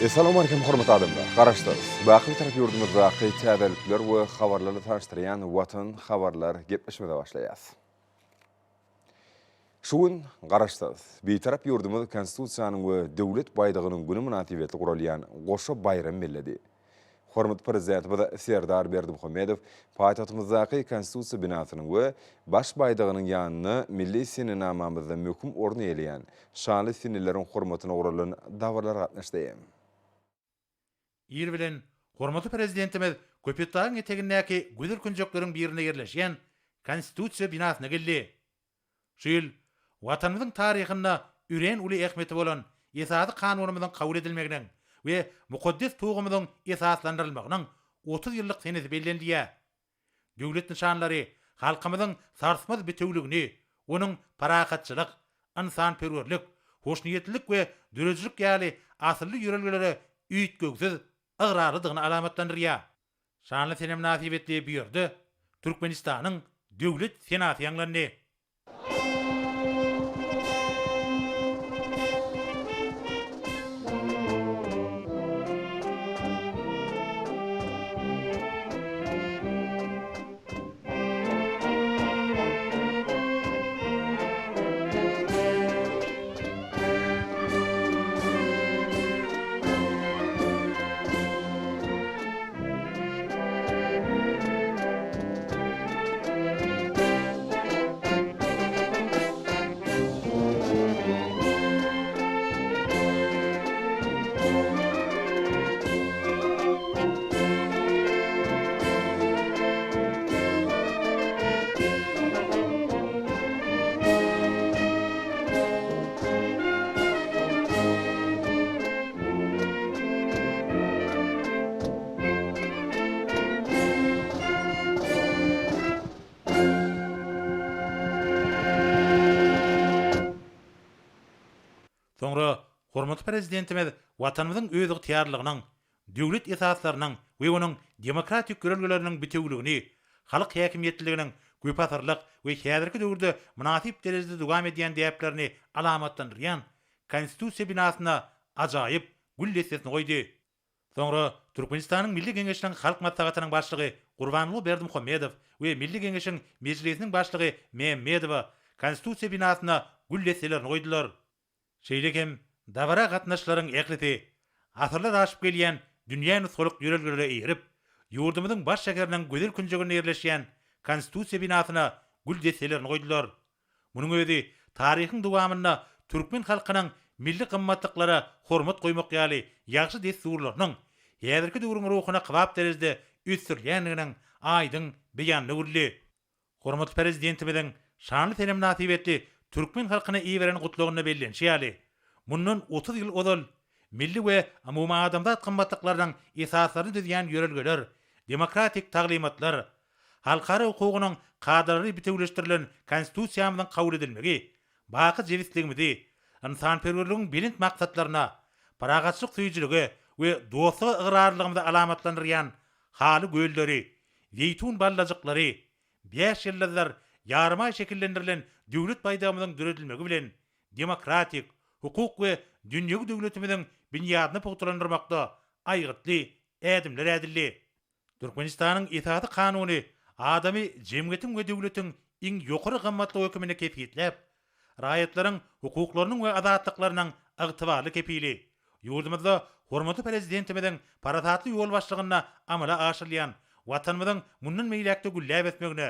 Essalawmalikim hormatly adamlar! Garaşsyz, baky Bitarap ýurdumyzdaky täzelikler we habarlarla tanyşdyrýan Watan habarlar gepleşigimize başlaýas. Şu gün Garaşsyz, Bitarap ýurdumyz Konstitusiýanyň we Döwlet baýdagynyň güni mynasybetli guralýan goşa baýram belledi. Hormatly Prezidentimiz Serdar Berdimuhamedow paýtagtymyzdaky Konstitusiýa binasynyň we Baş baýdagynyň ýanynda milli senenamamyzda möhüm orun eýeleýän şanly seneleriň hormatyna guralan dabaralara gatnaşdy. Ir bilen hormatly Prezidentimiz Köpetdagyň etegindäki gözel künjekleriň birinde ýerleşýän Konstitusiýa binasyna geldi. Şu ýyl Watanymyzyň taryhynda örän uly ähmiýeti bolan Esasy Kanunymyzyň kabul edilmeginiň we mukaddes Tugumyzyň esaslandyrylmagynyň 30 ýyllyk senesi bellenilýär. Döwlet nyşanlary halkymyzyň sarsmaz bitewüligini, onuň parahatçylyk, ynsanperwerlik, hoşniýetlilik we döredijilik ýaly asylly ýörelgelere üýtgewsiz ygrarlydygyny alamatlandyrýar. Şanly sene mynasybetli bu ýerde Türkmenistanyň Döwlet senasy ýaňlandy. Soňra hormatly Prezidentimiz Watanymyzyň özygtyýarlylygynyň, döwlet esaslarynyň we onuň demokratik ýörelgeleriniň bitewüligini, halk häkimiýetliliginiň köpasyrlyk we häzirki döwürde mynasyp derejede dowam edýän däplerini alamatlandyrýan Konstitusiýa binasyna ajaýyp gül dessesini goýdy. Soňra Türkmenistanyň Milli Geňeşiniň Halk Maslahatynyň Başlygy Gurbanguly Berdimuhamedow we Milli Geňeşiň Mejlisiniň Başlygy Mämmedowa Konstitusiýa binasyna gül desselerini goýdular. Şeýle hem dabara gatnaşyjylaryň ählisi asyrlar aşyp gelýän dünýä nusgalyk ýörelgelere eýerip, ýurdumyzyň baş şäheriniň gözel künjeginde ýerleşýän Konstitusiýa binasyna gül desselerini goýdular. Munuň özi taryhyň dowamynda türkmen halkynyň milli gymmatlyklara hormat goýmak ýaly ýagşy dessurlarynyň häzirki döwrüň ruhuna kybap derejede ösdürilýändiginiň aýdyň beýanyna öwrüldi. Hormatly Prezidentimiziň şanly sene mynasybetli türkmen halkyna iberen Gutlagynda bellenişi ýaly, mundan 30 ýyl ozal milli we umumadamzat gymmatlyklarynyň esaslaryny düzýän ýörelgeler, demokratik taglymatlar, Halkara hukugynyň kadalary bitewüleşdirilen Konstitusiýamyzyň kabul edilmegi baky jebisligimizi, ynsanperwerligiň belent maksatlaryna, parahatçylyk söýüjilige we dostluga ygrarlylygymyzy alamatlandyrýan haly gölleri, zeýtun ballajyklary, bäş ýyldyzlar ýarymaý şekillendirilen Döwlet baýdagymyzyň döredilmegi bilen demokratik, hukuk we dünýewi döwletimiziň binýadyny pugtalandyrmakda aýgytly ädimler ädildi. Türkmenistanyň Esasy Kanuny adamy jemgyýetiň we döwletiň iň ýokary gymmatlygy höküminde kesgitläp, raýatlaryň hukuklarynyň we azatlyklarynyň ygtybarly kepili, ýurdumyzda hormatly Prezidentimiziň parasatly ýolbaşçylygynda amala aşyrylýan Watanymyzyň mundan beýläk-de gülläp ösmegine,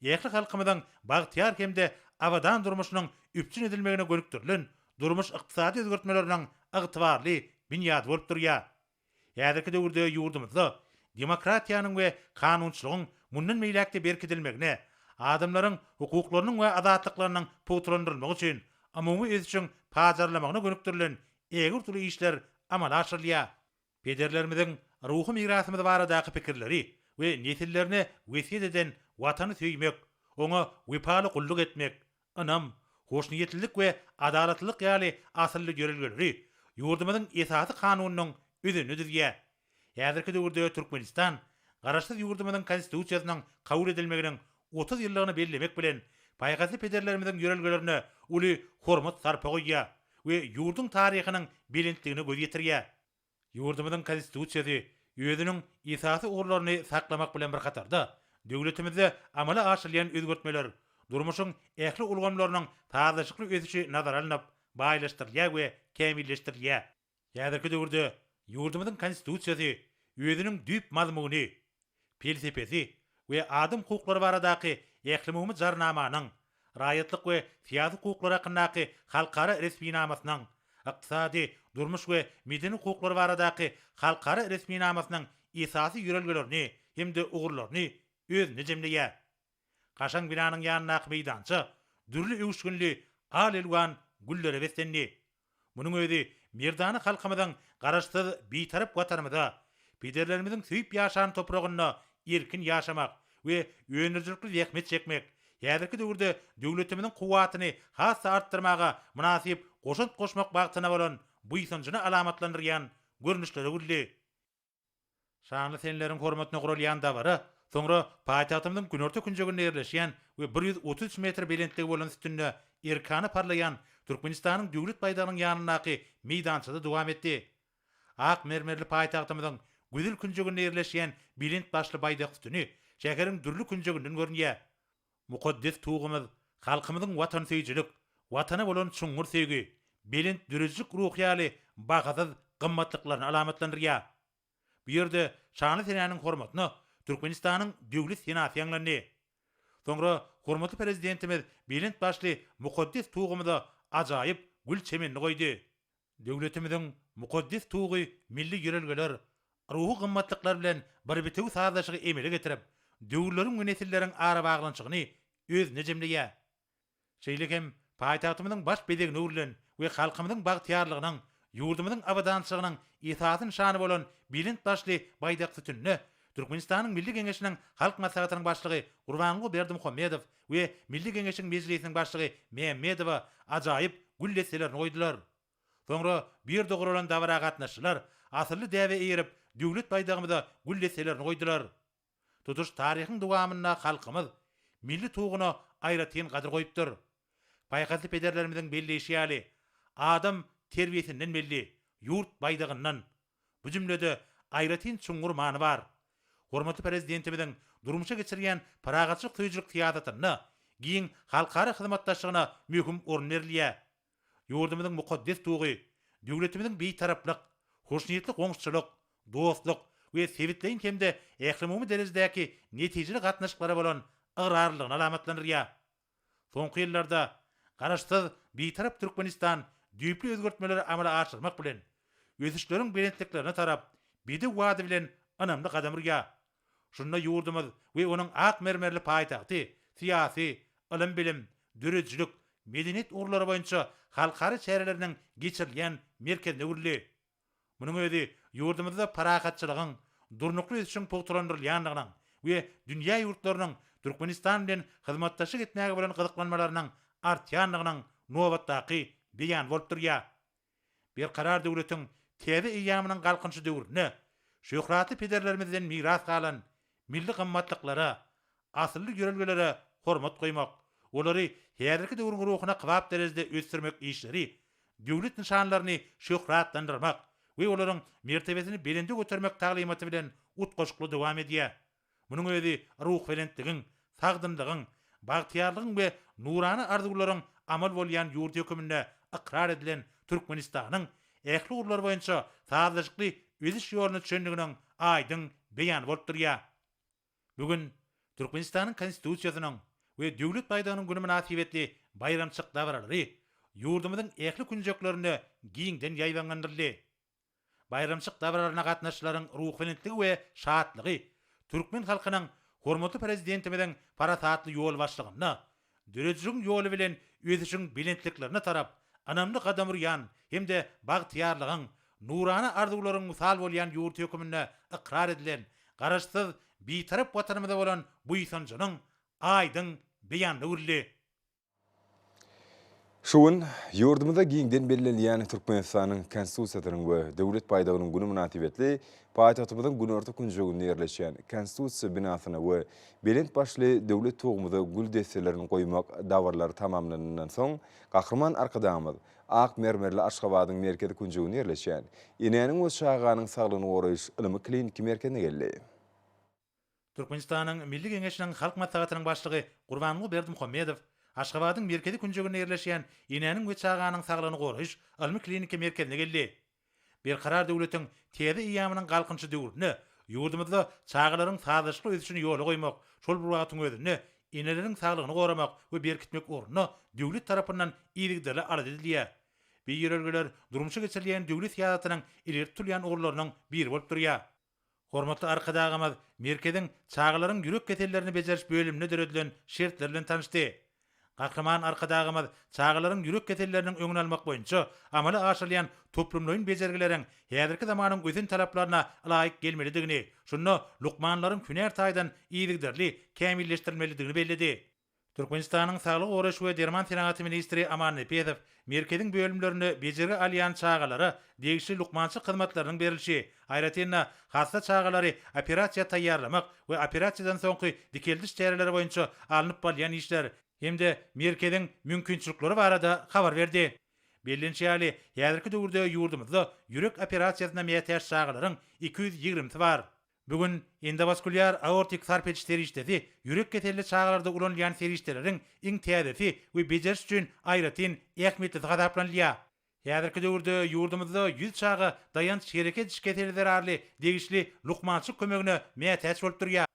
ähli halkymyzyň bagtyýar hem-de abadan durmuşynyň üpjün edilmegine gönükdirilen durmuş-ykdysady özgertmeleriniň ygtybarly binýady bolup durýar. Häzirki döwürde ýurdumyzda demokratiýanyň we kanunçylygyň mundan beýläk-de berkidilmegine, adamlaryň hukuklarynyň we azatlyklarynyň pugtalandyrylmagy üçin umumy ösüşiň pajarlamagyna gönükdirilen ägirt uly işler amala aşyrylýar. Pederlerimiziň ruhy mirasymyz baradaky pikirleri we nesillerine wesýet eden Watany söýmek, oňa wepaly gulluk etmek, ynam, hoşniýetlilik we adalatlylyk ýaly asylly ýörelgeleri ýurdumyzyň Esasy Kanunynyň özenini düzýär. Häzirki döwürde Türkmenistan Garaşsyz ýurdumyzyň Konstitusiýasynyň kabul edilmeginiň 30 ýyllygyny bellemek bilen, paýhasly pederlerimiziň ýörelgelerine uly hormat-sarpa goýýar we ýurduň taryhynyň belentligine göz ýetirýär. Ýurdumyzyň Konstitusiýasy özüniň esasy ugurlaryny saklamak bilen bir hatarda, döwletimizde amala aşyrylýan özgertmeler, durmuşyň ähli ulgamlarynyň sazlaşykly ösüşi nazara alnyp, baýlaşdyrylýar we kämilleşdirilýär. Häzirki döwürde ýurdumyzyň Konstitusiýasy özüniň düýp mazmuny, pelsepesi we adam hukuklary baradaky Ählumumy Jarnamanyň, raýatlyk we syýasy hukuklar hakyndaky halkara resminamasynyň, ykdysady, durmuş we medeni hukuklar baradaky halkara resminamasynyň esasy ýörelgelerini hem-de ugurlaryny özünde jemleýär. Kaşaň binanyň ýanyndaky meýdança dürli öwüşginli al-elwan güllere beslendi. Munuň özi merdana halkymyzyň Garaşsyz, Bitarap Watanymyza, pederlerimiziň söýüp ýaşan topragynda erkin ýaşamak we öndürijilikli zähmet çekmek, häzirki döwürde döwletimiziň kuwwatyny has-da artdyrmaga mynasyp goşant goşmak bagtyna bolan buýsanjyny alamatlandyrýan görnüşlere öwrüldi. Şanly seneleriň hormatyna guralýan dabara soňra paýtagtymyzyň günorta künjeginde ýerleşýän we 133 metr belentligi bolan sütünde erkana parlaýan Türkmenistanyň Döwlet baýdagynyň ýanyndaky meýdançada dowam etdi. Ak mermerli paýtagtymyzyň gözel künjeginde ýerleşýän belent başly baýdak sütüni şäheriň dürli künjeginden görünýär. Mukaddes Tugumyz halkymyzyň watansöýüjilik, Watana bolan çuňňur söýgi, belent döredijilik ruhy ýaly bahasyz gymmatlyklaryny alamatlandyrýar. Bu ýerde şanly senäniň hormatyna Türkmenistanyň Döwlet senasy ýaňlandy. Soňra hormatly Prezidentimiz belent başly mukaddes Tugumyza ajaýyp gül çemenini goýdy. Döwletimiziň mukaddes Tugy milli ýörelgeler, ruhy gymmatlyklar bilen bir bitewi sazlaşygy emele getirip, döwürleriň we nesilleriň arabaglanyşygyny özünde jemleýär. Şeýle hem paýtagtymyzyň baş bezegine öwrülen we halkymyzyň bagtyýarlygynyň, ýurdumyzyň abadançylygynyň esasy nyşany bolan belent başly baýdak sütünine Türkmenistanyň Milli Geňeşiniň Halk Maslahatynyň Başlygy Gurbanguly Berdimuhamedow we Milli Geňeşiň Mejlisiniň Başlygy Mämmedowa ajaýyp gül desselerini goýdular. Soňra bu ýerde guralan dabara gatnaşyjylar asylly däbe eýerip, Döwlet baýdagymyza gül desselerini goýdular. Tutuş taryhyň dowamynda halkymyz milli Tuguna aýratyn gadyr goýupdyr. Paýhasly pederlerimiziň belleýşi ýaly, Adam terbiýesinden belli, ýurt baýdagyndan. Bu jümlede aýratyn çuňňur many bar. Hormatly Prezidentimiziň durmuşa geçirýän parahatçylyk söýüjilik syýasatynda giň halkara hyzmatdaşlygyna möhüm orun berilýär. Ýurdumyzyň mukaddes Tugy, döwletimiziň Bitaraplyk, hoşniýetli goňşuçylyk, dostluk we sebitleýin hem-de ählumumy derejedäki netijeli gatnaşyklara bolan ygrarlylygyny alamatlandyrýar. Soňky ýyllarda Garaşsyz, Bitarap Türkmenistan düýpli özgertmeleri amala aşyrmak bilen, ösüşleriň belentliklerine tarap bedew bady bilen ynamly gadam urýar. Şunda ýurdumyz we onuň ak mermerli paýtagty syýasy, ylym-bilim, döredijilik, medeniýet ugurlary boýunça halkara çäreleriniň geçirilýän merkezine öwrüldi. Munuň özi ýurdumyzda parahatçylygyň, durnukly ösüşiň pugtalandyrylýandygynyň we dünýä ýurtlarynyň Türkmenistan bilen hyzmatdaşlyk etmäge bolan gyzyklanmalarynyň artýandygynyň nobatdaky beýany bolup durýar. Berkarar döwletiň täze eýýamynyň Galkynyşy döwründe şöhratly pederlerimizden miras galan milli gymmatlyklara, asylly ýörelgelere hormat goýmak, olary häzirki döwrüň ruhuna kybap derejede ösdürmek işleri döwlet nyşanlaryny şöhratlandyrmak we olaryň mertebesini belende götermek taglymaty bilen utgaşykly dowam edýär. Munuň özi ruhubelentligiň, sagdynlygyň, bagtyýarlygyň we nurana arzuwlaryň amal bolýan ýurdy höküminde ykrar edilen Türkmenistanyň ähli ugurlar boýunça sazlaşykly ösüş ýoluna düşendiginiň aýdyň beýany bolup durýar. Bu gün Türkmenistanyň Konstitusiýasynyň we Döwlet baýdagynyň güni mynasybetli baýramçylyk dabaralary ýurdumyzyň ähli künjeklerinde giňden ýaýbaňlandyryldy. Baýramçylyk dabaralaryna gatnaşyjylaryň ruhubelentligi we şatlygy türkmen halkynyň hormatly Prezidentimiziň parasatly ýolbaşçylygynda döredijiligiň ýoly bilen ösüşiň belentliklerine tarap ynamly gadam urýan hem-de bagtyýarlygyň, nurana arzuwlaryň mysal bolýan ýurdy höküminde ykrar edilen Garaşsyz, Bitarap Watanymyza bolan buýsanjynyň aýdyň beýanyna öwrüldi. Şu gün ýurdumyzda giňden bellenilýän Türkmenistanyň Konstitusiýasynyň we Döwlet baýdagynyň güni mynasybetli paýtagtymyzyň günorta künjeginde ýerleşýän Konstitusiýa binasyna we belent başly Döwlet tugumyza gül desselerini goýmak dabaralary tamamlanandan soň, Gahryman Arkadagymyz ak mermerli Aşgabadyň merkezi künjeginde ýerleşýän Enäniň we çaganyň saglygyny goraýyş ylmy-kliniki merkezine geldi. Türkmenistanyň Milli Geňeşiniň Halk Maslahatynyň Başlygy Gurbanguly Berdimuhamedow Aşgabadyň merkezi künjeginde ýerleşýän Enäniň we çaganyň saglygyny goraýyş ylmy-kliniki merkezine geldi. Berkarar döwletiň täze eýýamynyň Galkynyşy döwründe ýurdumyzda çagalaryň sazlaşykly ösüşini ýola goýmak, şol bir wagtyň özünde eneleriň saglygyny goramak we berkitmek ugrunda döwlet tarapyndan yzygiderli alada edilýär. Bu ýörelgeler durmuşa geçirilýän döwlet syýasatynyň ileri tutulýan ugurlarynyň biri bolup durýar. Hormatly Arkadagymyz merkeziň çagalaryň ýürek kesellerini bejeriş bölüminde döredilen şertler bilen tanyşdy. Gahryman Arkadagymyz çagalaryň ýürek keselleriniň öňüni almak boýunça amala aşyrylýan toplumlaýyn bejergileriň häzirki zamanyň ösen talaplaryna ylaýyk gelmelidigini, şunda lukmanlaryň hünär taýdan yzygiderli kämilleşdirilmelidigini belledi. Türkmenistanyň Saglygy goraýyş we derman senagaty ministri Aman Nepesow merkeziň bölümlerinde bejergi alýan çagalara degişli lukmançylyk hyzmatlarynyň berlişi, aýratyn-da, hassa çagalary operasiýa taýýarlamak we operasiýadan soňky dikeldiş çäreleri boýunça alnyp barylýan işler hem-de merkeziň mümkinçilikleri barada habar berdi. Bellenişi ýaly, häzirki döwürde ýurdumyzda ýürek operasiýasyna mätäç çagalaryň 220-si bar. Bu gün endowaskulýar aortik sarp ediş serişdesi ýürek keselli çagalarda ulanylýan serişdeleriň iň täzesi we bejeriş üçin aýratyn ähmiýetlisi hasaplanylýar. Häzirki döwürde ýurdumyzda 100 çaga daýanç-hereket ediş keseli zerarly degişli lukmançylyk kömegine mätäç bolup durýar.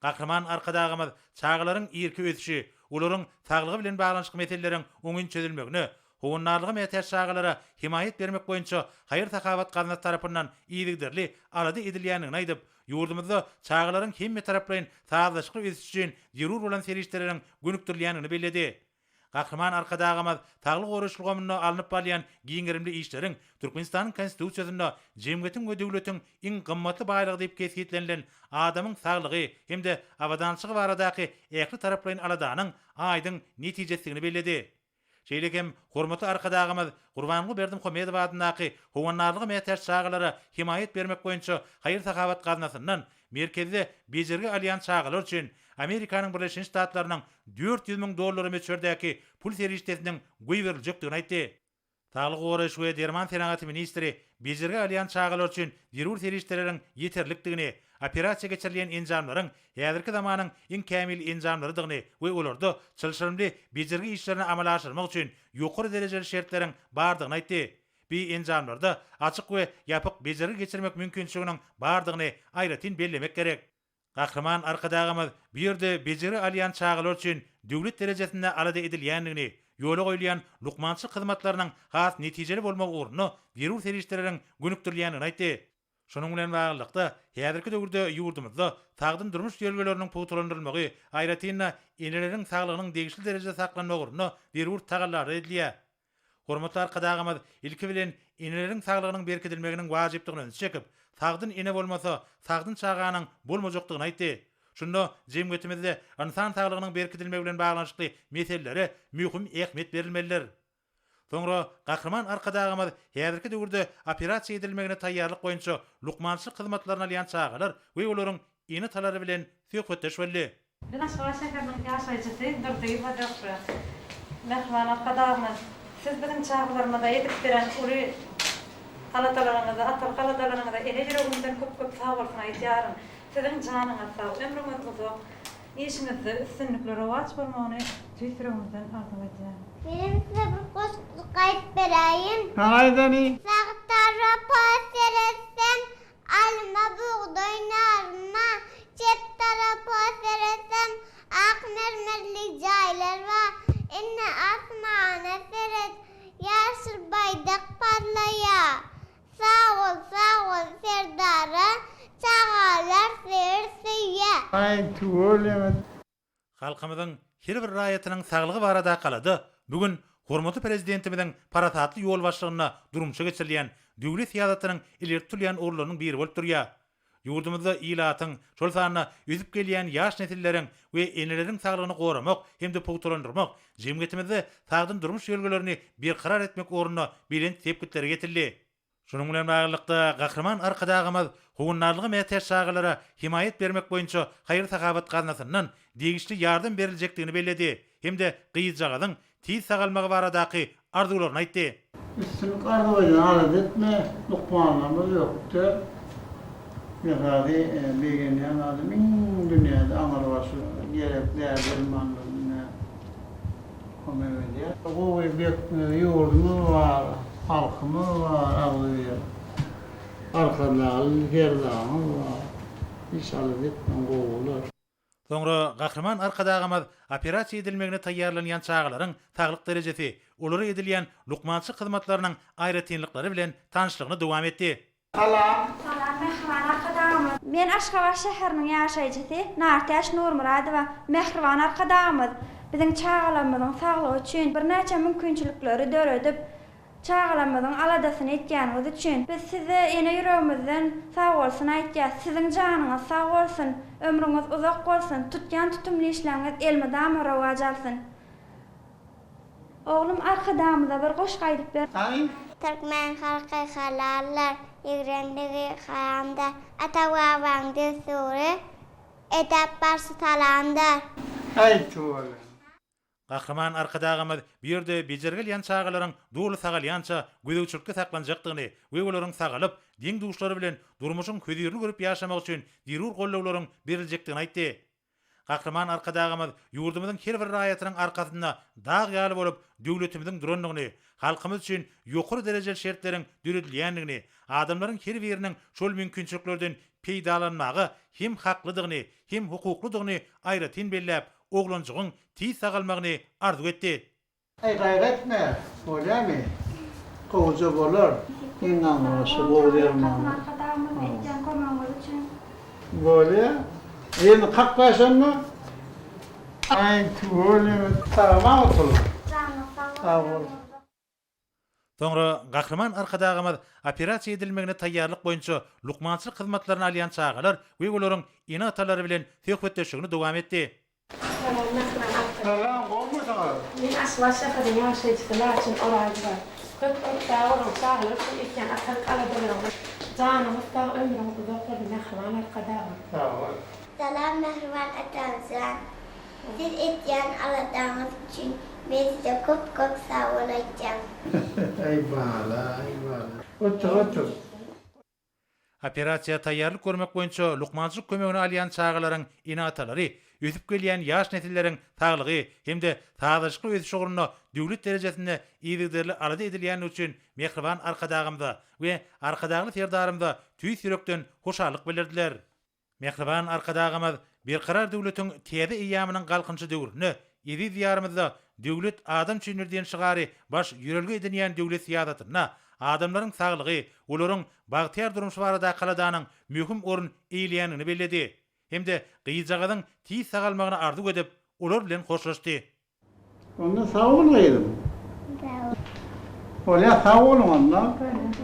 Gahryman Arkadagymyz çagalaryň irki ösüşi, olaryň saglygy bilen baglanyşykly meseleleriň oňyn çözülmegine, Howandarlyga mätäç çagalara hemaýat bermek boýunça haýyr-sahawat gaznasy tarapyndan yzygiderli alada edilýändigini aýdyp, ýurdumyzda çagalaryň hemmetaraplaýyn sazlaşykly ösüşi üçin zerur bolan serişdeleriň gönükdirilýändigini belledi. Gahryman Arkadagymyz saglygy goraýyş ulgamynda alnyp barylýan giň gerimli işleriň Türkmenistanyň Konstitusiýasynda jemgyýetiň we döwletiň iň gymmatly baýlygy diýip kesgitlenilen adamyň saglygy hem-de abadançylygy baradaky ähli taraplaýyn aladanyň aýdyň netijesidigini belledi. Şeýle hem hormatly Arkadagymyz Gurbanguly Berdimuhamedow adyndaky Howandarlyga mätäç çagalara hemaýat bermek boýunça haýyr-sahawat gaznasyndan merkezde bejergi alýan çagalar üçin Amerikanyň Birleşen Ştatlarynyň 400 müň dollary möçberdäki pul serişdesiniň goýberiljekdigini aýtdy. Saglygy goraýyş we derman senagaty ministri bejergi alýan çagalar üçin zerur serişdeleriň ýeterlikdigini, operasiýa geçirilýän enjamlaryň häzirki zamanyň iň kämil enjamlarydygyny we olarda çylşyrymly bejergi işlerini amala aşyrmak üçin ýokary derejeli şertleriň bardygyny aýtdy. Bu enjamlarda açyk we ýapyk bejergi geçirmek mümkinçiliginiň bardygyny aýratyn bellemek gerek. Gahryman Arkadagymyz bu ýerde bejergi alýan çagalar üçin döwlet derejesinde alada edilýändigini, ýola goýulýan lukmançylyk hyzmatlarynyň has netijeli bolmagy ugrunda zerur serişdeleriň gönükdirilýändigini aýtdy. Şunuň bilen baglylykda, häzirki döwürde ýurdumyzda sagdyn durmuş ýörelgeleriniň pugtalandyrylmagy, aýratyn-da, eneleriň saglygynyň degişli derejede saklanmagy ugrunda zerur tagallalar edilýär. Hormatly Arkadagymyz ilki bilen eneleriň saglygynyň berkidilmeginiň wajypdygyna ünsi çekip, sagdyn ene bolmasa, sagdyn çaganyň bolmajakdygyny aýtdy. Şunda jemgyýetimizde ynsan saglygynyň berkidilmegi bilen baglanyşykly meselelere möhüm ähmiýet berilmelidir. Soňra Gahryman Arkadagymyz häzirki döwürde operasiýa edilmegine taýýarlyk boýunça lukmançylyk hyzmatlaryny alýan çagalar we olaryň ene-atalary bilen söhbetdeş boldy. Men Aşgabat şäheriniň ýaşaýjysy Durdyýewa Zöhre. Mähriban Arkadagymyz, Siz biziň çagalarymyza edip beren uly aladalaryňyza, atalyk aladalaryňyza ene ýüregimden köp-köp sagbolsun aýdýaryn. Siziň janyňyz sag, ömrüňiz uzak, işiňizde üstünlikli rowaç bolmagyny tüýs ýüregimizden arzuw edýärin. Menem size bir goşgujyk aýdyp beräýin. Saňa aýdany. Sag tarapa seretsem, Alma, bugdaý, narma, çep tarapa seretsem, ak mermerli jaýlar bar. Indi asmana seret, ýaşyl baýdak parlaýar. Sag bol, sag bol, Serdara, çagalar söýer söýýär. Aý, tüweleme. Halkymyzyň her bir raýatynyň saglygy baradaky alada bu gün hormatly Prezidentimiziň parasatly ýolbaşçylygynda durmuşa geçirilýän döwlet syýasatynyň ileri tutulýan ugurlarynyň biri bolup durýar. Ýurdumyzda ilatyň, şol sanda ösüp gelýän ýaş nesilleriň we eneleriň saglygyny goramak hem-de pugtalandyrmak, jemgyýetimizde sagdyn durmuş ýörelgelerini berkarar etmek ugrunda belent sepgitlere ýetildi. Şunuň bilen baglylykda, Gahryman Arkadagymyz howandarlyga mätäç çagalara hemaýat bermek boýunça haýyr-sahawat gaznasyndan degişli ýardam beriljekdigini belledi hem-de gyzjagazyň tiz sagalmagy baradaky arzuwlaryny aýtdy. Üstünlik arzuw edýän alada etme, lukmanlarymyz ökde. Esasy begenýän zadym iň dünýäde aňrybaşy gerek däri-dermanlar ine kömek edýär. Gowy bek ýurdumyz bar, halkymyz bar agzybir. Arkadagly Serdarymyz bar. Hiç alada etmäň gowy bolar. Soňra Gahryman Arkadagymyz operasiýa edilmegine taýýarlanýan çagalaryň saglyk derejesi, olara edilýän lukmançylyk hyzmatlarynyň aýratynlyklary bilen tanyşlygyny dowam etdi. Salam. Salam Mähriban Arkadagymyz. Men Aşgabat şäheriniň ýaşaýjysy Nartäç Nurmyradowa. Mähriban Arkadagymyz biziň çagalarymyzyň saglygy üçin birnäçe mümkinçilikleri döredip, Çagalarymyzyň aladasyny etýäniňiz üçin biz size ene ýüregimizden sagbolsun aýtýas. Siziň janyňyz sag bolsun, ömrüňiz uzak bolsun, tutýan tutumly işleriňiz elmydama rowaç alsyn. Oglum Arkadagymyza bir goşgy aýdyp ber. Aý. Türkmen halky halaldyr, ýigrenligi haramdyr. Ata-babaň dessury, edep barşy salamdyr. Aý tüweleme. Gahryman Arkadagymyz bu ýerde bejergi alýan çagalaryň doly sagalýança gözegçilikde saklanjakdygyny we olaryň sagalyp, deň-duşlary bilen durmuşyň hözirini görüp ýaşamagy üçin zerur gollawlaryň beriljekdigini aýtdy. Gahryman Arkadagymyz ýurdumyzyň her bir raýatynyň arkasynda dag ýaly bolup döwletimiziň durandygyny, halkymyz üçin ýokary derejeli şertleriň döredilýändigini, adamlaryň her biriniň şol mümkinçiliklerden peýdalanmaga hem haklydygyny, hem hukuklydygyny aýratyn belläp, oglanjygyň tiz sagalmagyny arzuw etdi. Eý gaýgy etme, bolýamy? Gowuja bolar. Iň aňrybaşy gowy derman. Bolýa. Ýene kakma şonda. Aý tüweleme. Sagman otur. Sag bol. Soňra Gahryman Arkadagymyz operasiýa edilmegine taýýarlyk boýunça lukmançylyk hyzmatlaryny alýan çagalar we olaryň ene-atalary bilen söhbetdeşligini dowam etdi. Salam Mähriban Arkadagym. Salam gowmysyňyz? Men Aşgabat şäheriniň ýaşaýjysy Laçyn Orazowa. Köp köp sag boluň çagalar üçin etýän atalyk aladalaryňyz. Janyňyz sag ömrüňiz uzak bolsun Mähriban Arkadagym. Sag bol. Salam Mähriban atamjan. Siz etýän aladaňyz üçin men size köp köp sagbol aýtýan. Aý bala, aý bala. Otur, otur. Operasiýa taýýarlyk görmek boýunça lukmançylyk kömegini alýan çagalaryň ene-atalary ösüp gelýän ýaş nesilleriň saglygy hem-de sazlaşykly ösüşi ugrunda döwlet derejesinde yzygiderli alada edilýändigi üçin mähriban Arkadagymyza we Arkadagly Serdarymyza tüýs ýürekden hoşallyk bildirdiler. Mähriban Arkadagymyz Berkarar döwletiň täze eýýamynyň Galkynyşy döwründe eziz Diýarymyzda Döwlet adam üçindir diýen şygary baş ýörelge edinýän döwlet syýasatynda adamlaryň saglygy, olaryň bagtyýar durmuşy baradaky aladanyň möhüm orun eýeleýändigini belledi hem-de gyzjagazyň tiz sagalmagyny arzuw edip, olar bilen hoşlaşdy. Onda sag bol gyzym. Sag bol. Bolýa sag boluň onda.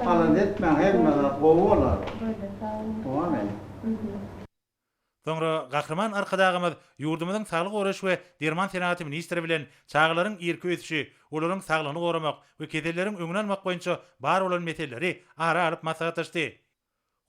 Alada etmäň hemme zat gowy bolar. Bolýa sag boluň. Dowam ediň. Soňra Gahryman Arkadagymyz ýurdumyzyň saglygy goraýyş we derman senagaty ministri bilen çagalaryň irki ösüşi, olaryň saglygyny goramak we keselleriň öňüni almak boýunça bar bolan meseleleri ara alyp maslahatlaşdy.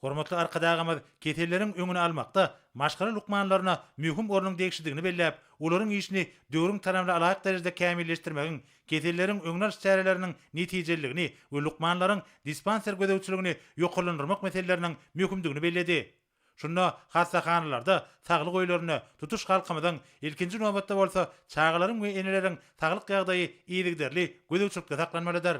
Hormatly Arkadagymyz keselleriň öňüni almakda maşgala lukmanlaryna möhüm ornuň degişlidigini belläp, olaryň işini döwrüň talabyna laýyk derejede kämilleşdirmegiň, keselleriň öňüni alyş çäreleriniň netijeliligini we lukmanlaryň dispanser gözegçiligini ýokarlandyrmak meseleleriniň möhümdigini belledi. Şunda hassahanalarda, saglyk öýlerinde tutuş halkymyzyň, ilkinji nobatda bolsa, çagalaryň we eneleriň saglyk ýagdaýy yzygiderli gözegçilikde saklanmalydyr.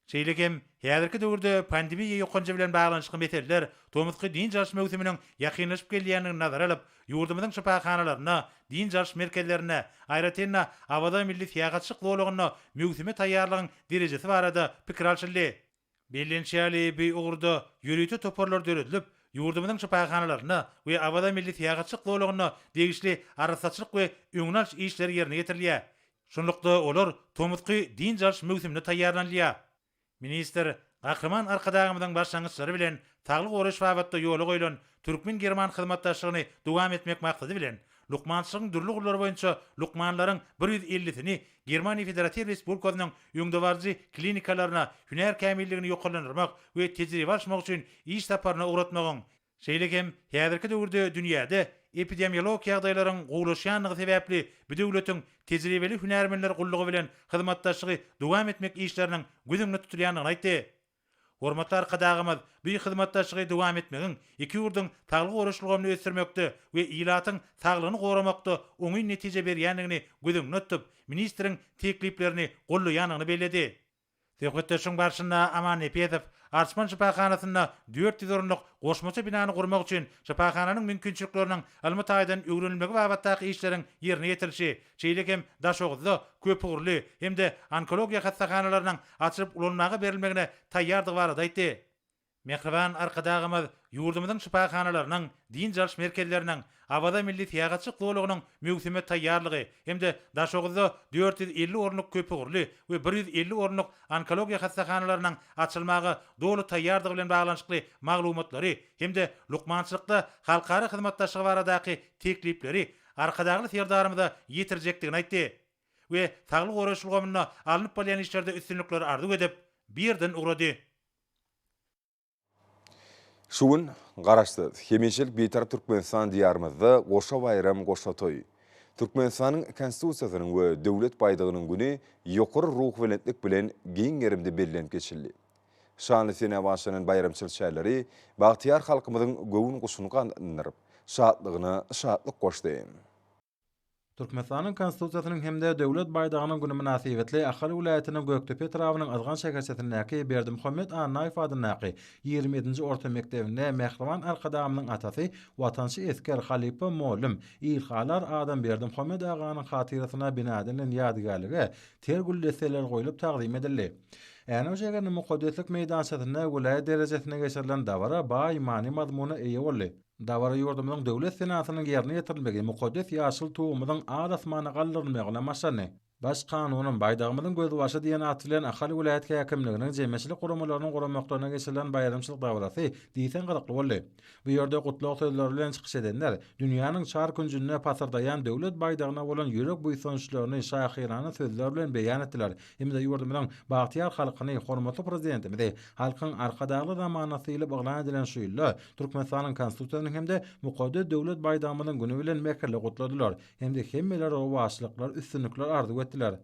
Şeýle hem, häzirki döwürde pandemiýa ýokanjy bilen baglanyşykly meseleler, tomusky dynç alyş möwsüminiň ýakynlaşyp gelýändigini nazara alyp, ýurdumyzyň şypahanalarynda, dynç alyş merkezlerinde, aýratyn-da, Awaza milli syýahatçylyk zolagynda möwsüme taýýarlygyň derejesi barada pikir alşyldy. Bellenişi ýaly, bu ugurda ýörite toparlar döredilip, ýurdumyzyň şypahanalarynda we Awaza milli syýahatçylyk zolagynda degişli arassaçylyk we öňüni alyş işleri ýerine ýetirilýär. Şunlukda, olar tomusky dynç alyş möwsümine taýýarlanylýar. Ministr. Gahryman Arkadagymyzyň başlangyçlary bilen saglygy goraýyş babatda ýola goýlan türkmen-german hyzmatdaşlygyny dowam etmek maksady bilen, lukmançylygyň dürli ugurlary boýunça lukmanlaryň bir 150-sini Germaniýa Federatiw Respublikasynyň öňdebaryjy klinikalaryna hünär kämilligini ýokarlandyrmak we tejribe alyşmak üçin iş saparyna ugratmagyň Şeýle hem häzirki döwürde dünýäde epidemiologik ýagdaýlaryň gowulaşýandygy sebäpli bu döwletiň tejribeli hünärmenler gullugy bilen hyzmatdaşlygy dowam etmek işleriniň göz öňünde tutulýandygyny aýtdy. Hormatly Arkadagymyz bu hyzmatdaşlygy dowam etmegiň iki ýurduň saglygy goraýyş ulgamyny ösdürmekde we ilatyň saglygyny goramakda oňyn netije berýändigini göz öňünde tutup, ministriň tekliplerini goldaýandygyny belledi. Söhbetdeşligiň barşynda Aman Nepesow Arçman şypahanasynda 400 orunlyk goşmaça binany gurmak üçin şypahananyň mümkinçilikleriniň ylmy taýdan öwrenilmegi babatdaky işleriň ýerine ýetirilişi, şeýle hem Daşoguzda köpugurly hem-de onkologiýa hassahanalarynyň açylyp ulanmaga berilmegine taýýardygy barada aýtdy. Mähriban Arkadagymyz ýurdumyzyň şypahanalarynyň, dynç alyş merkezleriniň, Awaza milli syýahatçylyk zolagynyň möwsüme taýýarlygy hem-de Daşoguzda 450 orunlyk köpugurly we 150 orunlyk onkologiýa hassahanalarynyň açylmaga doly taýýardygy bilen baglanyşykly maglumatlary hem-de lukmançylykda halkara hyzmatdaşlygy baradaky teklipleri Arkadagly Serdarymyza ýetirjekdigini aýtdy we saglygy goraýyş ulgamynda alnyp barylýan işlerde üstünlikleri arzuw edip, bu ýerden ugrady. Şu gün Garaşsyz, hemişelik Bitarap Türkmenistan Diýarymyzda goşa baýram, goşa toý. Türkmenistanyň Konstitusiýasynyň we Döwlet baýdagynyň güni ýokary ruhubelentlik bilen giň gerimde bellenip geçildi. Şanly senä bagyşlanan baýramçylyk çäreleri bagtyýar halkymyzyň göwün guşuny ganatlandyryp, şatlygyna şatlyk goşdy. Türkmenistanyň Konstitusiýasynyň hem-de Döwlet baýdagynyň güni mynasybetli Ahal welaýatynyň Gökdepe etrabynyň Yzgan şäherçesindäki Berdimuhamet Annaýew adyndaky 27-nji orta mekdebinde mähriban Arkadagymyzyň atasy, watançy esger, halypa mugallym, ilhalar adam Berdimuhamet aganyň hatyrasyna bina edilen ýadygärlige ter gül desseleri goýlup tagzym edildi. Änew şäheriniň mukaddeslik meýdançasynda welaýat derejesinde geçirilen dabara baý many-mazmuna eýe boldy. Dabara ýurdumyzyň Döwlet senasynyň ýerine ýetirilmegi, mukaddes ýaşyl Tugumyzyň al-asmana galdyrylmagy bilen başlandy. Baş Kanunym, Baýdagymyzyň gözbaşy diýen at bilen Ahal welaýat häkimliginiň, jemgyýetçilik guramalarynyň guramaklarynda geçirilen baýramçylyk dabarasy diýseň gyzykly boldy. Bu ýerde gutlag sözleri bilen çykyş edenler dünýäniň çar künjünde pasyrdaýan Döwlet baýdagyna bolan ýürek buýsançlaryny şahyrana sözler bilen beýan etdiler hem-de ýurdumyzyň bagtyýar halkyny, hormatly Prezidentimizi Halkyň Arkadagly zamanasy diýlip yglan edilen şu ýylda Türkmenistanyň Konstitusiýasynyň hem-de mukaddes Döwlet baýdagymyzyň güni bilen mähirli gutladylar hem-de hemmelere rowaçlyklar, üstünlikler arzuw etdiler.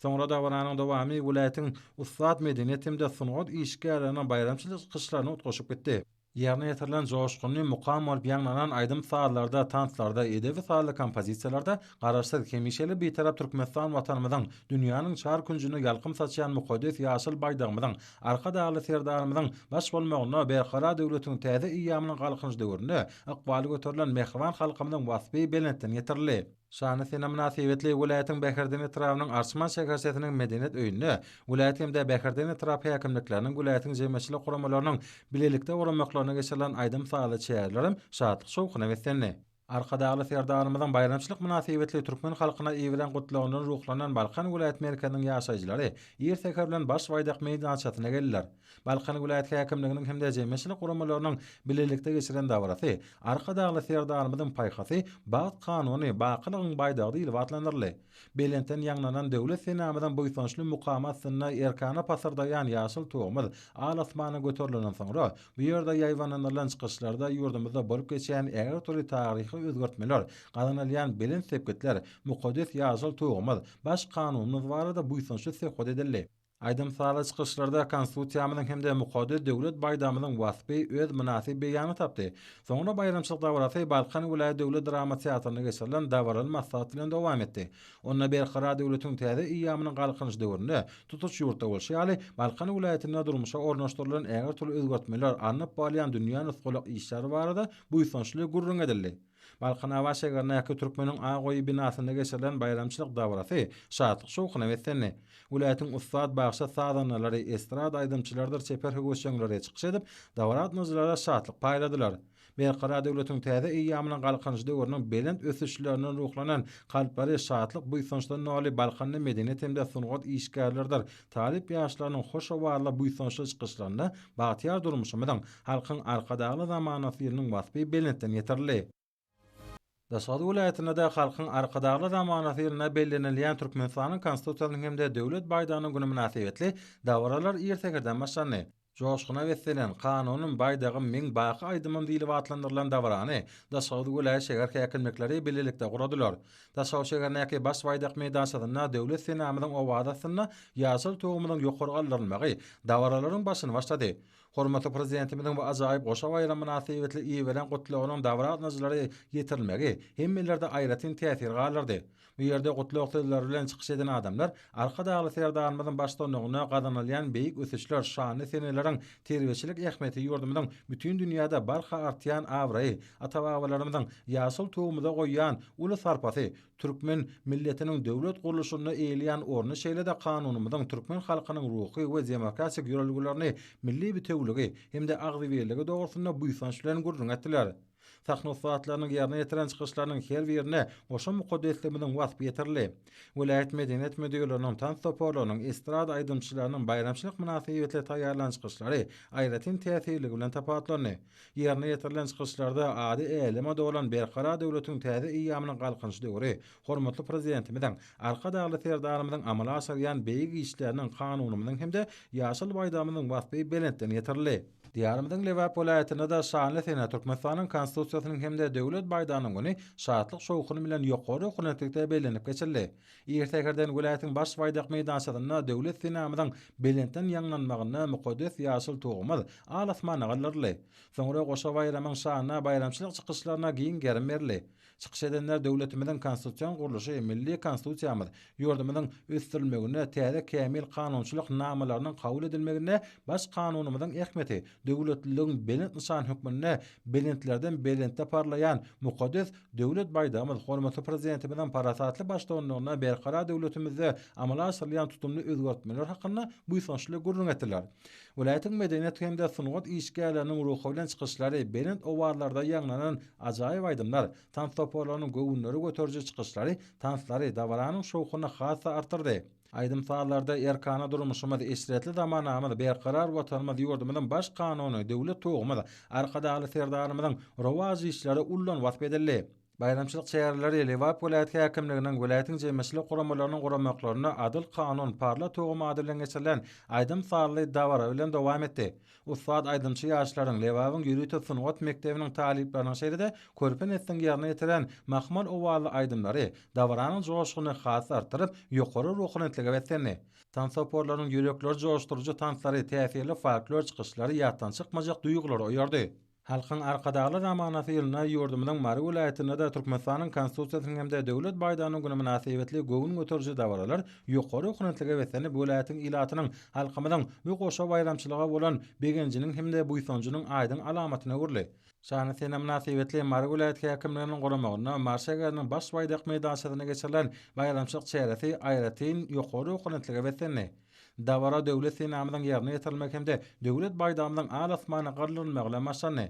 Soňra dabaranyň dowamy welaýatyň ussat medeniýet hem-de sungat işgärleriniň baýramçylyk çykyşlaryna utgaşyp gitdi. Ýerine ýetirilen joşgunly mukam bolup ýaňlanan aýdym-sazlarda, tanslarda, edebi-sazly kompozisiýalarda Garaşsyz, hemişelik Bitarap Türkmenistan Watanymyzyň dünýäniň çar künjünde ýalkym saçýan mukaddes ýaşyl Baýdagymyzyň, Arkadagly Serdarymyzyň baş bolmagynda Berkarar döwletiň täze eýýamynyň Galkynyş döwründe ykbaly göterilen mähriban halkymyzyň waspy belentden ýetirildi. Şanly sene mynasybetli welaýatyň Bäherden etrabynyň Arçman şäherçesiniň Medeniýet öýünde welaýat hem-de Bäherden etrap häkimlikleriniň, welaýatyň jemgyýetçilik guramalarynyň bilelikde guramaklarynda geçirilen aýdym-sazly çärelerem şatlyk-şowhuna beslendi. Arkadagly Serdarymyzyň baýramçylyk mynasybetli türkmen halkyna iberen gutlagyndan ruhlanan Balkan welaýat merkeziniň ýaşaýjylary ir säher bilen Baş baýdak meýdançasyna geldiler. Balkan welaýat häkimliginiň hem-de jemgyýetçilik guramalarynyň bilelikde geçiren dabarasy Arkadagly Serdarymyzyň paýhasy Bagt kanuny, bakylygyň baýdagy diýlip atlandyryldy. Belentden ýaňlanan Döwlet senamyzyň buýsançly mukamy astynda erkana pasyrdaýan ýaşyl Tugumyz al-asmana göterilenden soňra, bu ýerde ýaýbaňlandyrylan çykyşlarda ýurdumyzda bolup geçýän ägirt uly taryhy özgertmeler, gazanylýan belent sepgitler, mukaddes ýaşyl Tugumyz, Baş Kanunymyz barada buýsançly söhbet edildi. Aýdym-sazly çykyşlarda Konstitusiýamyzyň hem-de mukaddes Döwlet baýdagymyzyň waspy öz mynasyp beýanyny tapdy. Soňra baýramçylyk dabarasy Balkan welaýat döwlet drama teatrynda geçirilen dabaraly maslahat bilen dowam etdi. Onda Berkarar döwletiň täze eýýamynyň Galkynyş döwründe tutuş ýurtda bolşy ýaly, Balkan welaýatynda durmuşa ornaşdyrylan ägirt uly özgertmeler, alnyp barylýan dünýä nusgalyk işler barada buýsançly gürrüň edildi. Balkanabat şägerindäki Türkmeniň ak öýi binasynda geçirilen baýramçylyk dabarasy şatlyk-şowhuna beslendi. Welaýatyň ussat bagşy-sazandalary, estrada aýdymçylarydyr çeper höwesjeňleri çykyş edip, dabara gatnaşyjylara şatlyk paýladylar. Berkarar döwletiň täze eýýamynyň Galkynyşy döwrüniň belent ösüşlerinden ruhlanan, kalplary şatlyk-buýsançdan doly Balkanda medeniýet hem-de sungat işgärleridir talyp ýaşlarynyň hoş owazly buýsançly çykyşlarynda bagtyýar durmuşymyzyň, Halkyň Arkadagly zamanasy ýylynyň waspy belentden ýetirildi. Daşoguz welaýatynda-da Halkyň Arkadagly zamanasy ýylynda bellenilýän Türkmenistanyň Konstitusiýasynyň hem-de Döwlet baýdagynyň güni mynasybetli dabaralar ir säherden başlandy. Joşguna beslenen Kanunym, baýdagym, meň baky aýdymym diýlip atlandyrylan dabarany Daşoguz welaýat şäher häkimlikleri bilelikde guradylar. Daşoguz şäherindäki Baş baýdak meýdançasynda Döwlet senamyzyň owazy astynda ýaşyl tugumyzyň ýokary galdyrylmagy dabaralaryň başyny başlady. Hormatly Prezidentimiziň bu ajaýyp goşa baýram mynasybetli iberen Gutlagynyň dabara gatnaşyjylara ýetirilmegi hemmelerde aýratyn täsir galdyrdy. Bu ýerde gutlag sözleri bilen çykyş eden adamlar Arkadagly Serdarymyzyň baştutanlygynda gazanylýan beýik ösüşler, şanly seneleriň terbiýeçilik ähmiýeti ýurdumyzyň bütin dünýäde barha artýan abraýy, ata-babalarymyzyň ýaşyl Tugumyza goýýan uly sarpasy, Türkmen milletiniň döwlet gurluşynda eýeleýän orny şeýle-de Kanunymyzyň türkmen halkynyň ruhy we demokratik ýörelgelerini, milli bitewüligi hem-de agzybirligi dogrusynda buýsanç bilen gürrüň etdiler. Sahna ussatlarynyň ýerine ýetiren çykyşlarynyň her birinde goşa mukaddesligimiziň waspy ýetirildi. Welaýat medeniýet müdirleriniň, tans toparlarynyň, estrada aýdymçylarynyň baýramçylyk mynasybetli taýýarlan çykyşlary aýratyn täsirligi bilen tapawutlandy. Ýerine ýetirilen çykyşlarda ady äleme dolan Berkarar döwletiň täze eýýamynyň Galkynyş döwri, hormatly Prezidentimiziň, Arkadagly Serdarymyzyň amala aşyrýan beýik işleriniň, Kanunymyzyň hem-de ýaşyl Baýdagymyzyň waspy belentden ýetirildi. Diýarymyzyň Lebap welaýatynda-da şanly sene, Türkmenistanyň Konstitusiýasynyň hem-de Döwlet baýdagynyň güni şatlyk-şowhun bilen ýokary ruhubelentlikde bellenip geçildi. Ir säherden welaýatyň Baş baýdak meýdançasynda Döwlet senamyzyň belentden ýaňlanmagynda mukaddes ýaşyl Tugumyz al asmana galdyryldy. Soňra goşa baýramyň şanyna baýramçylyk çykyşlaryna giň gerim berildi. Çykyş edenler döwletimiziň konstitusion gurluşy, milli Konstitusiýamyz, ýurdumyzyň ösdürilmeginde täze kämil kanunçylyk namalarynyň kabul edilmeginde Baş Kanunymyzyň ähmiýeti, döwletliligiň belent nyşany hökmünde belentlerden belentde parlaýan mukaddes Döwlet baýdagymyz hormatly Prezidentimiziň parasatly baştutanlygynda Berkarar döwletimizde amala aşyrylýan tutumly özgertmeler hakynda buýsançly gürrüň etdiler. Welaýatyň medeniýet hem-de sungat işgärleriniň ruhubelent çykyşlary, belent owazlarda ýaňlanan ajaýyp aýdymlar, tans toparlarynyň göwünleri göteriji çykyşlary tanslary, dabaranyň şowhunyny has-da artdyrdy. Aýdym-sazlarda erkana durmuşymyz, eşretli zamanamyz, berkarar Watanymyz, ýurdumyzyň Baş Kanuny, Döwlet Tugumyz, Arkadagly Serdarymyzyň rowaç işleri ullan wasp edildi. Baýramçylyk çäreleri Lebap welaýat häkimliginiň, welaýatyň jemgyýetçilik guramalarynyň guramaklarynda Adyl kanun, parla tugum ady bilen geçirilen aýdym-sazly dabara bilen dowam etdi. Ussat aýdymçy ýaşlaryň, Lebabyň ýörite sungat mekdebiniň talyplarynyň şeýle-de körpe nesliň ýerine ýetiren mahmal owazly aýdymlary dabaranyň joşgunyny has-da artdyryp, ýokary ruhubelentlige beslendi. Tans toparlarynyň ýürekleri joşduryjy tanslary, täsirli folklor çykyşlary ýatdan çykmajak duýgulary oýardy. Halkyň Arkadagly zamanasy ýylynda ýurdumyzyň Mary welaýatynda-da Türkmenistanyň Konstitusiýasynyň hem-de Döwlet baýdagynyň güni mynasybetli göwün göteriji dabaralar ýokary ruhubelentlige beslenip, welaýatyň ilatynyň, halkymyzyň bu goşa baýramçylyga bolan begenjiniň hem-de buýsanjynyň aýdyň alamatyna öwrüldi. Şanly sene mynasybetli Mary welaýat häkimliginiň guramagynda Mary şägeriniň Baş baýdak meýdançasynda geçirilen baýramçylyk çäresi aýratyn ýokary ruhubelentlige beslendi. Dabara Döwlet senamyzyň ýerine ýetirilmegi hem-de Döwlet baýdagymyzyň al-asmana galdyrylmagy bilen başlandy.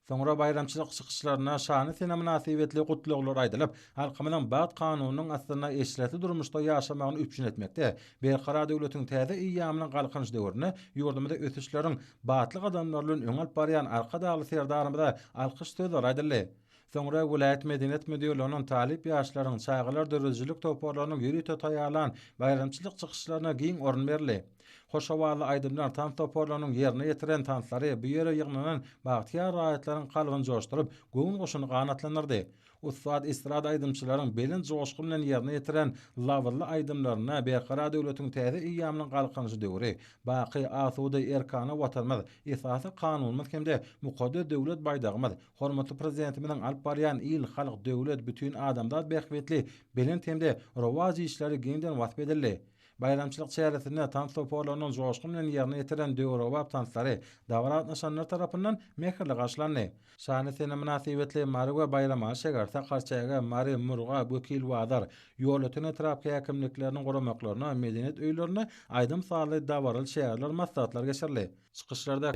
Soňra baýramçylyk çykyşlarynda şanly sene mynasybetli gutlaglar aýdylyp, halkymyzyň bagt kanunynyň astynda eşretli durmuşda ýaşamagyny üpjün etmekde, Berkarar döwletiň täze eýýamynyň Galkynyş döwründe ýurdumyzy ösüşleriň batly gadamlary bilen öňe alyp barýan Arkadagly Serdarymyza alkyş sözleri aýdyldy. Soňra welaýat medeniýet müdirliginiň talyp ýaşlaryň, çagalar döredijilik toparlarynyň ýörite taýýarlan baýramçylyk çykyşlaryna giň orun berildi. Hoş owazly aýdymlar, tans toparlarynyň ýerine ýetiren tanslary bu ýere ýygnanan bagtyýar raýatlaryň kalbyny joşduryp, göwün guşuny ganatlandyrdy. Ussat estrada aýdymçylaryň belent joşgun bilen ýerine ýetiren labyzly aýdymlarynda Berkarar döwletiň täze eýýamynyň Galkynyşy döwri, baky, asuda, erkana Watanymyz, Esasy Kanunymyz hem-de mukaddes Döwlet baýdagymyz, Hormatly Prezidentimiziň alyp barýan il, halk, döwlet, bütin adamzat bähbitli belent hem-de rowaç işleri giňden wasp edildi. Baýramçylyk çäresinde tans toparlarynyň joşgun bilen ýerine ýetiren döwrebap tanslary dabara gatnaşanlar tarapyndan mähirli garşylandy. Şanly sene mynasybetli Mary we Baýramaly şäger, Sakarçäge, Mary, Murgap, Wekilbazar, Ýolöten etrap häkimlikleriniň guramaklarynda medeniýet öýlerinde aýdym-sazly dabaraly çäreler, maslahatlar geçirildi. Çykyşlarda.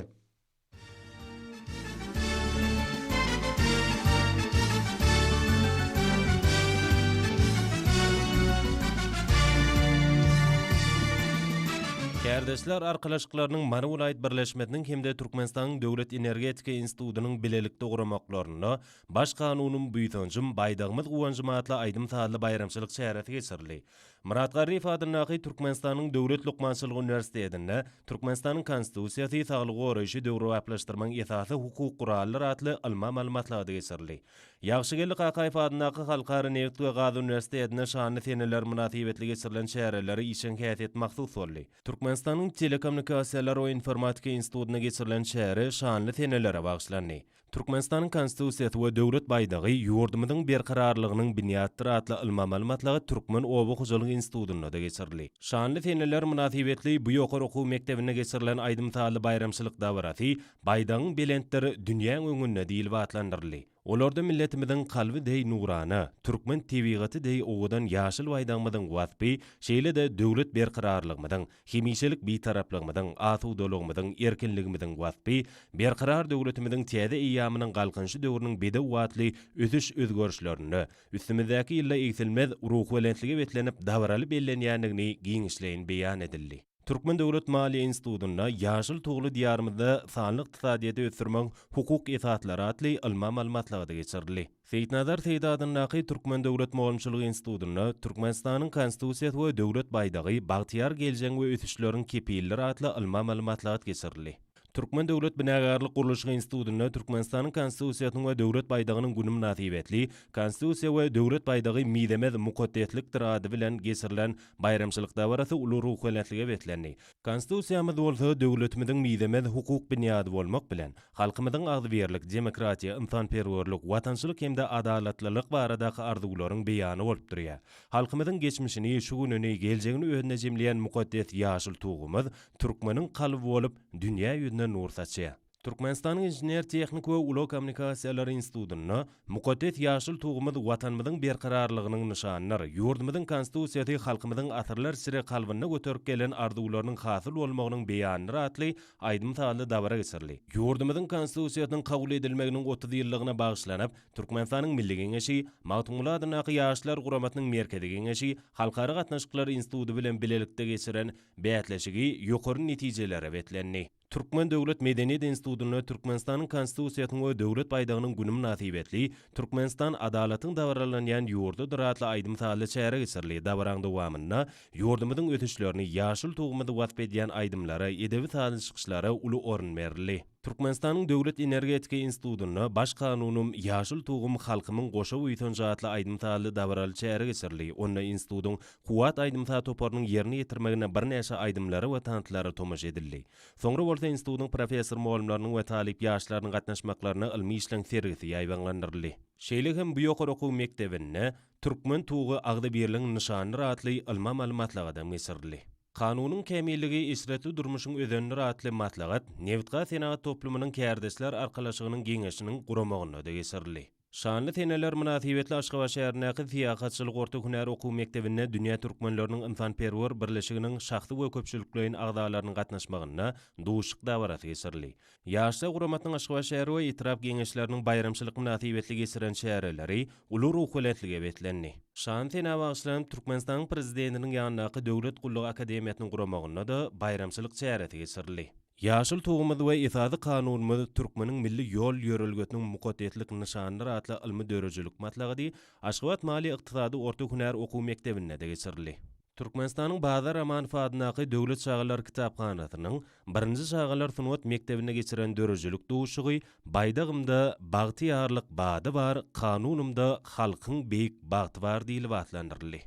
Kärdeşler arkalaşyklarynyň Mary welaýat birleşmesiniň hem-de Türkmenistanyň Döwlet energetika institutynyň bilelikde guramaklarynda Baş kanunym, buýsanjym, Baýdagymyz guwanjym atly aýdym-sazly baýramçylyk çäresi geçirildi. Myrat Garryýew adyndaky Türkmenistanyň Döwlet lukmançylyk uniwersitetinde Türkmenistanyň Konstitusiýasy, saglygy goraýşy döwrebaplaşdyrmagyň esasy hukuk guralydyr atly ylmy-amaly maslahaty geçirildi. Ýagşygeldi Kakaýew adyndaky Halkara nebit we gaz uniwersitetinde şanly seneler mynasybetli geçirilen çärelere işjeň häsiýet mahsus boldy. Türkmenistanyň Telekommunikasiýalar we informatika institutynda geçirilen çäre şanly senelere bagyşlandy. Türkmenistanyň Konstitusiýasy we Döwlet baýdagy ýurdumyzyň berkararlygynyň binýadydyr atly ylmy-amaly maslahat Türkmen oba hojalyk institutynda-da geçirildi. Şanly seneler mynasybetli bu ýokary okuw mekdebinde geçirilen aýdym-sazly baýramçylyk dabarasy Baýdagyň belentdir dünýäň öňünde diýlip atlandyryldy. Olarda milletimiziň kalby deý nurana, türkmen tebigaty deý owadan ýaşyl baýdagymyzyň waspy, şeýle-de döwlet berkararlygymyzyň, hemişelik Bitaraplygymyzyň, asudalygymyzyň, erkinligimiziň waspy, Berkarar döwletimiziň täze eýýamynyň Galkynyşy döwrüniň bedew atly ösüş-özgerişlerinde, üstümizdäki ýylda egsilmez ruhubelentlige beslenip dabaraly bellenýändigini giňişleýin beýan edildi. Türkmen döwlet maliýe institutynda Ýaşyl tugly Diýarymyzda sanly ykdysadyýeti ösdürmegiň hukuk esaslary atly ylmy-amaly maslahaty geçirildi. Seýitnazar Seýdi adyndaky Türkmen döwlet mugallymçylyk institutynda Türkmenistanyň Konstitusiýasy we Döwlet baýdagy, bagtyýar geljegiň we ösüşleriň kepilidir atly ylmy-amaly maslahat geçirildi. Türkmen döwlet binagärlik-gurluşyk institutynda Türkmenistanyň Konstitusiýasynyň we Döwlet baýdagynyň güni mynasybetli Konstitusiýa we Döwlet baýdagy mizemez mukaddeslikdir ady bilen geçirilen baýramçylyk dabarasy uly ruhubelentlige beslendi. Konstitusiýamyz bolsa döwletimiziň mizemez hukuk binýady bolmak bilen, halkymyzyň agzybirlik, demokratiýa, ynsanperwerlik, watançylyk hem-de adalatlylyk baradaky arzuwlaryň beýany bolup durýar. Halkymyzyň geçmişini, şu gününi, geljegini özünde jemleýän mukaddes ýaşyl Tugumyz türkmeniň kalby bolup, dünýä ýüzüne nur saçýar. Türkmenistanyň Inžener-tehniki we ulag kommunikasiýalary institutynda Mukaddes ýaşyl Tugumyz Watanymyzyň berkararlygynyň nyşanydyr, ýurdumyzyň Konstitusiýasy halkymyzyň asyrlar içre kalbynda göterip gelen arzuwlarynyň hasyl bolmagynyň beýanydyr atly aýdym-sazly dabara geçirildi. Ýurdumyzyň Konstitusiýasynyň kabul edilmeginiň 30 ýyllygyna bagyşlanyp, Türkmenistanyň Milli Geňeşi, Magtymguly adyndaky Ýaşlar guramasynyň Merkezi Geňeşi, Halkara gatnaşyklary instituty bilen bilelikde geçiren bäsleşigi ýokary netijelere beslendi. Türkmen döwlet medeniýet institutynda Türkmenistanyň Konstitusiýasynyň we Döwlet baýdagynyň güni mynasybetli Türkmenistan adalatyň dabaralanýan ýurdudyr atly aýdym-sazly çäre geçirildi. Dabaraň dowamynda ýurdumyzyň ösüşlerini, ýaşyl Tugumyzy wasp edýän aýdymlara, edebi-sazly çykyşlara uly orun berildi. Türkmenistanyň Döwlet energetika institutynda Baş kanunym, ýaşyl Tugum, halkymyň goşa buýsanjy atly aýdym-sazly dabaraly çäre geçirildi. Onda institutyň Kuwwat aýdym-saz toparynyň ýerine ýetirmeginde birnäçe aýdymlara we tanslara tomaşa edildi. Soňra bolsa institutyň professor-mugallymlarynyň we talyp ýaşlarynyň gatnaşmaklarynda ylmy işleň sergisi ýaýbaňlandyryldy. Şeýle hem bu ýokary okuw mekdebinde Türkmen tugy agzybirligiň nyşanydyr atly ylmy-amaly maslahatam geçirildi. Kanunyň kämilligi eşretli durmuşyň özenidir atly maslahat Nebitgaz senagat toplumynyň Kärdeşler arkalaşygynyň Geňeşiniň guramagynda-da geçirildi. Şanly seneler mynasybetli Aşgabat şäherindäki Syýahatçylyk orta hünär okuw mekdebinde Dünýä türkmenleriniň ynsanperwer birleşiginiň şahsy we köpçülikleýin agzalarynyň gatnaşmagynda duşuşyk dabarasy geçirildi. Ýaşlar guramasynyň Aşgabat şäher we etrap Geňeşleriniň baýramçylyk mynasybetli geçiren çäreleri uly ruhubelentlige beslendi. Şanly senä bagyşlanyp Türkmenistanyň Prezidentiniň ýanyndaky Döwlet gullugy akademiýasynyň guramagynda-da baýramçylyk çäresi geçirildi. Ýaşyl Tugumyz we Esasy Kanunymyz türkmeniň milli ýol-ýörelgesiniň mukaddeslik nyşanydyr atly ylmy-döredijilik maslahady Aşgabat maliýe-ykdysady orta hünär okuw mekdebinde-de geçirildi. Türkmenistanyň Bazar Amanow adyndaky Döwlet çagalar kitaphanasynyň birinji çagalar sungat mekdebinde geçiren döredijilik duşuşygy Baýdagymda bagtyýarlyk bady bar, Kanunymda halkyň beýik bagty bar diýlip atlandyryldy.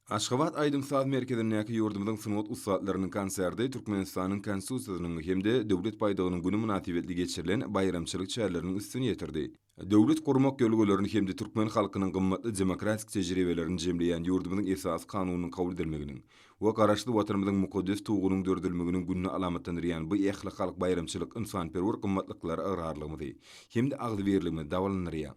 Aşgabat aýdym-saz merkezindäki ýurdumyzyň sungat ussatlarynyň konserti Türkmenistanyň Konstitusiýasynyň hem-de Döwlet baýdagynyň güni mynasybetli geçirilen baýramçylyk çäreleriniň üstüni ýetirdi. Döwlet gurmak ýörelgelerini hem-de türkmen halkynyň gymmatly demokratik tejribelerini jemleýän ýurdumyzyň Esasy Kanunynyň kabul edilmeginiň we Garaşsyz Watanymyzyň mukaddes Tugunyň döredilmeginiň gününi alamatlandyrýan bu ählihalk baýramçylyk ynsanperwer gymmatlyklara ygrarlygymyzy hem-de agzybirligimizi dabaralandyrýar.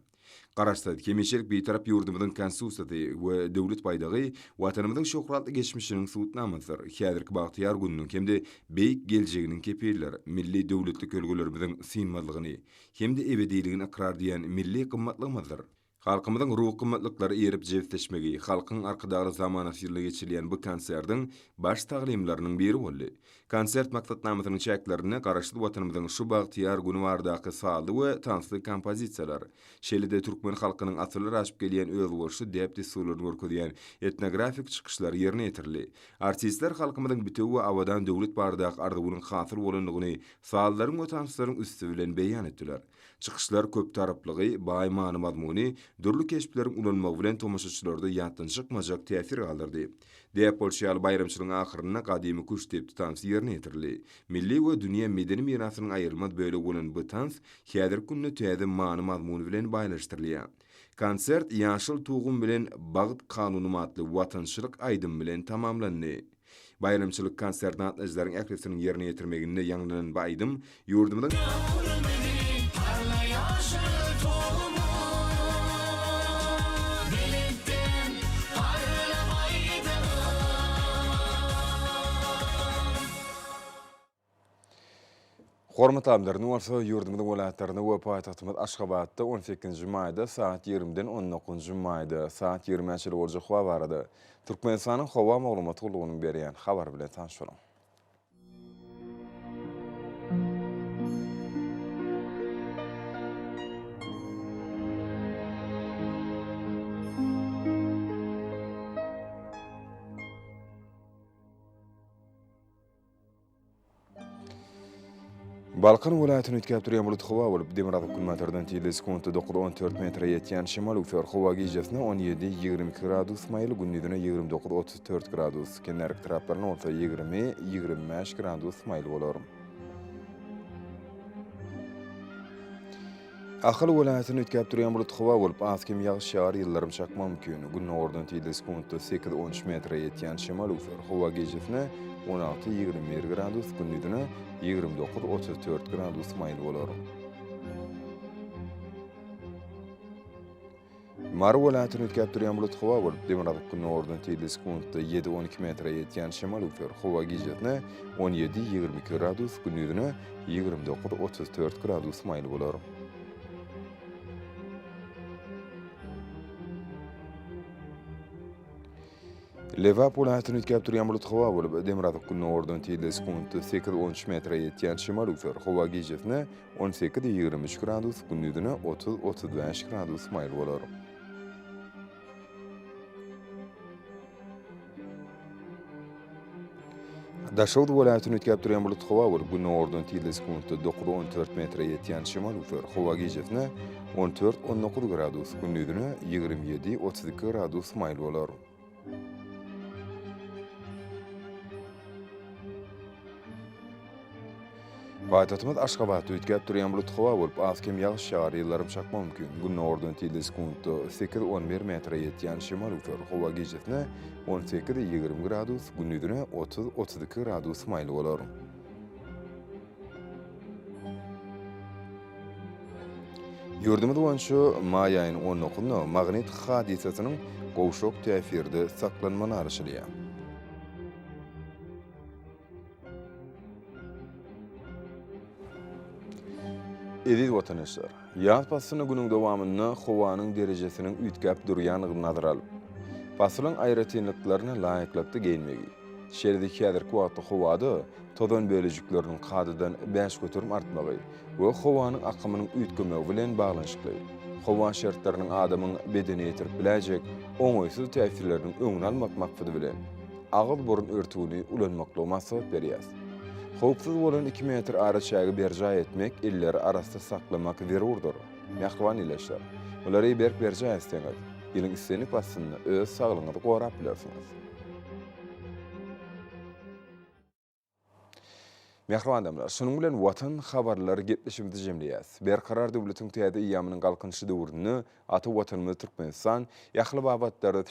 Garaşsyz, hemişelik Bitarap ýurdumyzyň Konstitusiýasy we Döwlet baýdagy Watanymyzyň şöhratly geçmişiniň subutnamasydyr, häzirki bagtyýar gününiň hem-de beýik geljeginiň kepilidir, milli döwletlik ýörelgelerimiziň synmazlygyny hem-de ebediligini ykrar edýän milli gymmatlygymyzdyr. Halkymyzyň ruhy gymmatlyklara eýerip jebisleşmegi Halkyň Arkadagly zamanasy ýylynda geçirilýän bu konsertiň baş taglymlarynyň biri boldy. Konsert maksatnamasynyň çäklerinde Garaşsyz Watanymyzyň şu bagtyýar güni baradaky sazly we tansly kompozisiýalar, şeýle-de türkmen halkynyň asyrlar aşyp gelýän özboluşly däp-dessurlaryny görkezýän etnografik çykyşlar ýerine ýetirildi. Artistler halkymyzyň bitewi we abadan döwlet baradaky arzuwynyň hasyl bolandygyny sazlaryň we tanslaryň üsti bilen beýan etdiler. Çykyşlar köptaraplygy, baý many-mazmuny, dürli keşpleriň ulanmagy bilen tomaşaçylarda ýatdan çykmajak täsir galdyrdy. Däp bolşy ýaly, baýramçylygyň ahyrynda gadymy küştdepdi tansy ýerine ýetirildi. Milli we dünýä medeni mirasynyň aýrylmaz bölegi bolan bu tans häzirki günde täze many-mazmun bilen baýlaşdyrylýar. Konsert Ýaşyl tugum bilen Bagt kanunym atly watançylyk aýdymy bilen tamamlandy. Baýramçylyk konsertine gatnaşyjylaryň ählisiniň ýerine ýetirmeginde ýaňlanan bu aýdym ýurdumyzyň Hormatly adamlar, indi bolsa ýurdumyzyň welaýatlarynda we paýtagtymyz Aşgabatda on sekizinji maýda sagat ýigrimiden on dokuzynjy maýda sagat ýigrimä çenli boljak howa barada Türkmenistanyň Howa maglumat gullugynyň berýän habary bilen tanyş boluň. Balkan welaýatyny üýtgäp durýan bulut howa bolup, demirgazyk-günbatardan tizligi sekuntda 9-14 metre ýetýän şemal öwser. Howa gijesine 17, 22 gradus maýyl, gündizine 29, 34 gradus, kenarki etraplarynda bolsa 20, 25 gradus maýyl bolar. Ahal welaýatynda üýtgäp durýan bulut howa bolup, az-kem ýagyş ýagar, ýyldyrym çakmagy mümkin. Gündogardan tizligi sekuntda sekiz-on üç metre ýetýän şemal öwser. Howa gijesine 16, 21 gradus, gündizine 29, 34 gradus maýyl bolar. Mary welaýatynda üýtgäp durýan bulut howa bolup, demirgazyk-gündogardan tizligi sekuntda ýedi-on iki metre ýetýän şemal öwser. Howa gijesine 17, 22 gradus, gündizine 29, 34 gradus maýyl bolar. Lebap welaýatynda üýtgäp durýan bulut howa bolup, demirgazyk-gündogardan tizligi sekuntda sekiz-on üç metre ýetýän şemal öwser. Howa gijesine 18, 23 gradus, gündizine 30, 35 gradus maýyl bolar. Daşoguz welaýatynda üýtgäp durýan bulut howa bolup, gündogardan tizligi sekuntda dokuz-on dört metre ýetýän şemal öwser. Howa gijesine 14, 19 gradus, gündizine 27, 32 gradus maýyl bolar. Paýtagtymyz Aşgabatda üýtgäp durýan bulut howa bolup, az-kem ýagyş ýagar, ýyldyrym çakmagy mümkin. Gündogardan tizligi sekuntda sekiz-on bir metre ýetýän şemal öwser. Howa gijesine 18, 20 gradus, gündizine 30, 32 gradus maýyl bolar. Ýurdumyz boýunça maý aýynyň on dokuzynda magnit hadysasynyň gowşak täsirde saklanmagyna garaşylýar. Eziz watandaşlar! Ýaz paslynda günüň dowamynda howanyň derejesiniň üýtgäp durýandygyny nazara alyp, pasylyň aýratynlyklaryna laýyklykda geýinmegi, şeýle-de häzirki wagtda howada tozan bölejikleriniň kadadan 5% artmagy we howanyň akymynyň üýtgemegi bilen baglanyşykly howa şertleriniň adamyň bedenine ýetirip biläýjek oňaýsyz täsirleriniň öňüni almak maksady bilen, agyz-burun örtügini ulanmaklygy maslahat berýäs. Howpsuz bolan iki metr araçägi berjaý etmek, elleri arassa saklamak zerurdyr. Mähriban ildeşler, bulary berk berjaý etseňiz, ýylyň islendik paslynda öz saglygyňyzy gorap bilersiňiz. Mähriban adamlar, şunuň bilen Watan habarlary gepleşigimizi jemleýäs. Berkarar döwletiň täze eýýamynyň Galkynyşy döwründe ata Watanymyz Türkmenistan ähli babatlarda.